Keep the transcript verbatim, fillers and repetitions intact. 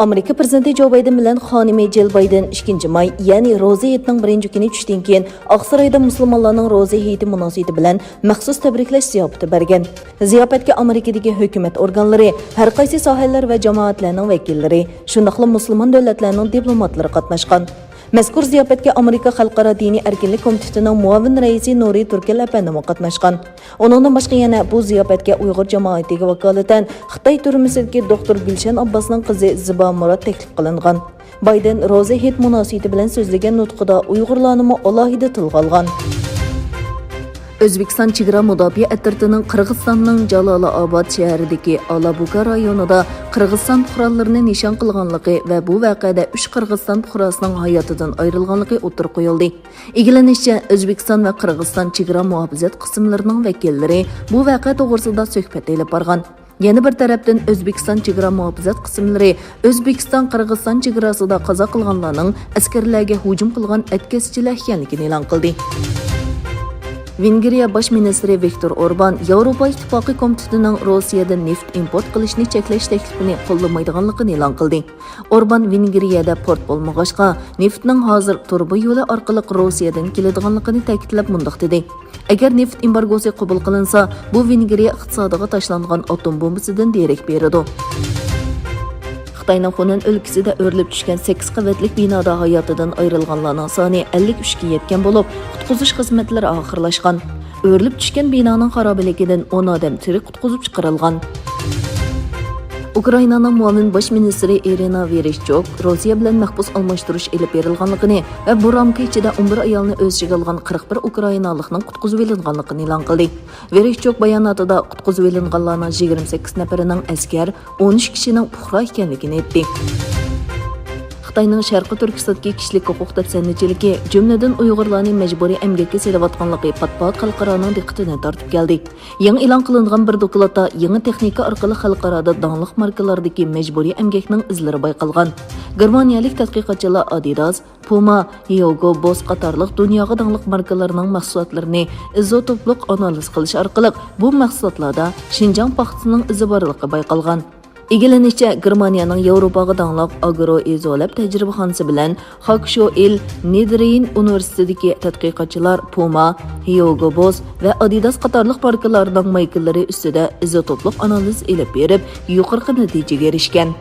ئامېرىكا پىرېزىدېنتى جو بايدېن بىلەن خانىمى جىل بايدېن ئىككىنچى ماي، يەنى روزا ھېيتنىڭ بىرىنچى كۈنى چۈشتىن كېيىن ئاقسارايدا مۇسۇلمانلارنىڭ روزا ھېيتى مۇناسىۋىتى بىلەن مەخسۇس تەبرىكلەش زىياپىتى بەرگەن. زىياپەتكە ئامېرىكىدىكى ھۆكۈمەت ئورگانلىرى، ھەر قايسى ساھەلەر ۋە جامائەتلەرنىڭ ۋەكىللىرى، شۇنداقلا مۇسۇلمان دۆلەتلەرنىڭ دىپلوماتلىرى قاتناشقان. مەزكۇر زىياپەتكە ئامېرىكا خەلقئارا دىنىي ئەركىنلىك كومىتېتىنىڭ مۇئاۋىن رەئىسى نۇرى تۈركەل ئەپەندىمۇ قاتناشقان. ئۇنىڭدىن باشقا يەنە بۇ زىياپەتكە ئۇيغۇر جامائىتىگە ۋاكالىتەن خىتاي تۈرمىسىدىكى دوختۇر گۈلشەن ئابباسنىڭ قىزى زىبا مۇرات تەكلىپ قىلىنغان. بايدېن روزا ھېيت مۇناسىۋىتى بىلەن سۆزلىگەن نۇتقىدا ئۇيغۇرلارنىمۇ ئالاھىدە تىلغا ئالغان. ئۆزبېكىستان چېگرا مۇداپىئە ئەترىتىنىڭ قىرغىزىستاننىڭ جالالاباد شەھىرىدىكى ئالابۇكا رايونىدا قىرغىزىستان پۇقرالىرىنى نىشان قىلغانلىقى ۋە بۇ ۋەقەدە ئۈچ قىرغىزىستان پۇقراسىنىڭ ھاياتىدىن ئايرىلغانلىقى ئوتتۇرىغا قويۇلدى. ئىگىلىنىشىچە، ئۆزبېكىستان ۋە قىرغىزىستان چېگرا مۇھاپىزەت قىسىملىرىنىڭ ۋەكىللىرى بۇ ۋەقە توغرىسىدا سۆھبەت ئېلىپ بارغان. يەنە بىر تەرەپتىن، ئۆزبېكىستان چېگرا مۇھاپىزەت قىسىملىرى ئۆزبېكىستان-قىرغىزىستان چېگراسىدا قازا قىلغانلارنىڭ ئەسكەرلەرگە ھۇجۇم قىلغان ئەتكەسچىلەر ئىكەنلىكىنى ئېلان قىلدى. ۋېنگرىيە باش مىنىستىرى ۋىكتور ئوربان ياۋروپا ئىتتىپاقى كومىتېتىنىڭ روسىيەدىن نېفىت ئىمپورت قىلىشنى چەكلەش تەكلىپىنى قوللىمايدىغانلىقىنى ئېلان قىلدى. ئوربان ۋېنگرىيەدە پورت بولمىغاچقا، نېفىتنىڭ ھازىر تۇرۇبا يولى ئارقىلىق روسىيەدىن كېلىدىغانلىقىنى تەكىتلەپ مۇنداق دېدى: «ئەگەر نېفىت ئېمبارگوسى قوبۇل قىلىنسا، بۇ ۋېنگرىيە ئىقتىسادىغا تاشلانغان ئاتوم بومبىسىدىن دېرەك بېرىدۇ.» خىتاينىڭ خۇنەن ئۆلكىسىدە ئۆرۈلۈپ چۈشكەن سەككىز قەۋەتلىك بىنادا ھاياتىدىن ئايرىلغانلارنىڭ سانى ئەللىك ئۈچكە يەتكەن بولۇپ، قۇتقۇزۇش خىزمەتلىرى ئاخىرلاشقان. ئۆرۈلۈپ چۈشكەن بىنانىڭ خارابىلىكىدىن ئون ئادەم تىرىك قۇتقۇزۇپ چىقىرىلغان. ئۇكرائىنانىڭ مۇئاۋىن باش مىنىستىرى ئىرىنا ۋېرىشچوك روسىيە بىلەن مەھبۇس ئالماشتۇرۇش ئېلىپ بېرىلغانلىقىنى ۋە بۇ رامكا ئىچىدە ئون بىر ئايالنى ئۆز ئىچىگە ئالغان قىرىق بىر ئۇكرائىنالىقنىڭ قۇتقۇزۇۋېلىنغانلىقىنى ئېلان قىلدى. ۋېرىشچوك باياناتىدا قۇتقۇزۇۋېلىنغانلارنىڭ يىگىرمە سەككىز نەپىرىنىڭ ئەسكەر، ئون ئۈچ كىشىنىڭ پۇقرا ئىكەنلىكىنى ئېيتتى. خىتاينىڭ شەرقىي تۈركىستاندىكى كىشىلىك ھوقۇق دەپسەندىچىلىكى، جۈملىدىن ئۇيغۇرلارنى مەجبۇرىي ئەمگەككە سېلىۋاتقانلىقى پات-پات خەلقئارانىڭ دىققىتىنى تارتىپ كەلدى. يېڭى ئېلان قىلىنغان بىر دوكلاتتا يېڭى تېخنىكا ئارقىلىق خەلقئارادا داڭلىق ماركىلاردىكى مەجبۇرىي ئەمگەكنىڭ ئىزلىرى بايقالغان. گېرمانىيەلىك تەتقىقاتچىلار ئادىداس، پۇما، ھيوگو بوس قاتارلىق دۇنياغا داڭلىق ماركىلارنىڭ مەھسۇلاتلىرىنى ئىزوتوپلۇق ئانالىز قىلىش ئارقىلىق بۇ مەھسۇلاتلاردا شىنجاڭ پاختىسىنىڭ ئىزى بارلىقى بايقالغان. ئىگىلىنىشىچە، گېرمانىيەنىڭ ياۋروپاغا داڭلىق ئاگرو ئىزولاب تەجرىبىخانىسى بىلەن خاكشوئىل نېدرېين ئۇنىۋېرسىتېتىدىكى تەتقىقاتچىلار پۇما، ھيوگو بوس ۋە ئادىداس قاتارلىق ماركىلارنىڭ مايكىلىرى ئۈستىدە ئىزوتوپلۇق ئانالىز ئېلىپ بېرىپ، يۇقىرىقى نەتىجىگە ئېرىشكەن.